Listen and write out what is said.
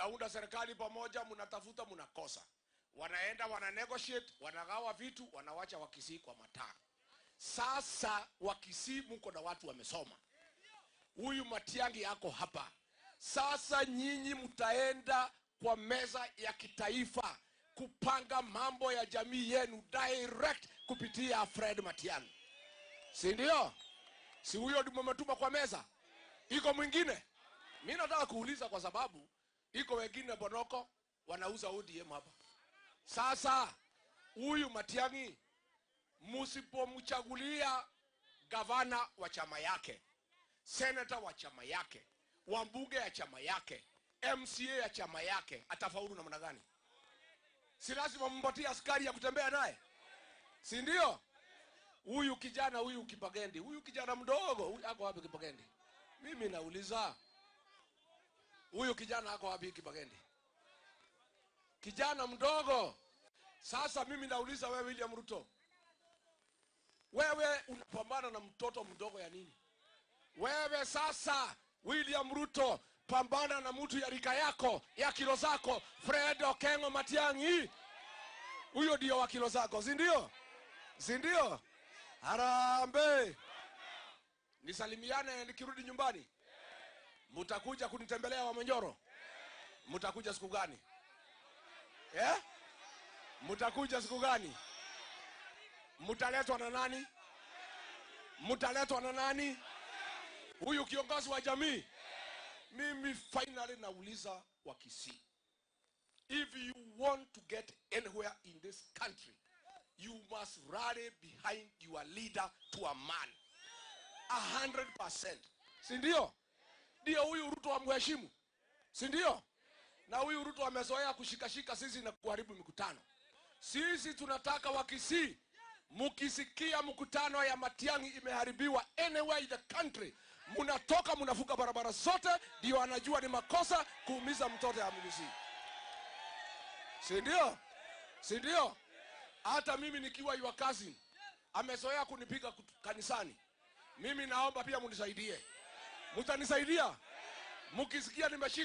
Mnaunda serikali pamoja, mnatafuta, mnakosa. Wanaenda wana negotiate, wanagawa vitu, wanawacha Wakisii kwa mataa. Sasa Wakisii mko na watu wamesoma. Huyu Matiang'i yako hapa. Sasa nyinyi mtaenda kwa meza ya kitaifa kupanga mambo ya jamii yenu direct kupitia Fred Matiang'i. Si ndio? Si huyo ndio mmetuma kwa meza? Iko mwingine? Mimi nataka kuuliza kwa sababu iko wengine Bonoko wanauza ODM hapa. Sasa huyu Matiang'i msipomchagulia gavana wa chama yake, senator wa chama yake, wabunge ya chama yake, MCA ya chama yake, atafaulu namna gani? Si lazima mpatie askari ya kutembea naye? Si ndio? Huyu kijana huyu Kibagendi, huyu kijana mdogo, huyu ako wapi Kibagendi? Mimi nauliza, huyu kijana ako wapi Kibagendi? Kijana mdogo. Sasa mimi nauliza wewe William Ruto, wewe unapambana na mtoto mdogo ya nini? Wewe sasa William Ruto, pambana na mtu ya rika yako, ya kilo zako, Fred Okengo Matiang'i. Huyo ndio wa kilo zako, si ndio? Si ndio? Harambee. Nisalimiane nikirudi nyumbani. Mtakuja kunitembelea Wamonjoro? Mtakuja siku gani? Eh? Mtakuja siku gani? Mtaletwa na nani? Mtaletwa na nani? Huyu kiongozi wa jamii. Mimi finally nauliza Wakisii, if you want to get anywhere in this country, you must rally behind your leader to a man. 100%. Si ndio? Ndio huyu Ruto amheshimu. Si ndio? Na huyu Ruto amezoea kushikashika sisi na kuharibu mikutano. Sisi tunataka Wakisii, mukisikia mkutano ya Matiang'i imeharibiwa anywhere in the country, munatoka munafuka barabara zote, ndio anajua ni makosa kuumiza mtoto ya Mgusii. Si ndio? Si ndio? Hata mimi nikiwa your cousin, amezoea kunipiga kanisani. Mimi naomba pia munisaidie. Mtanisaidia? Mukisikia nimeshika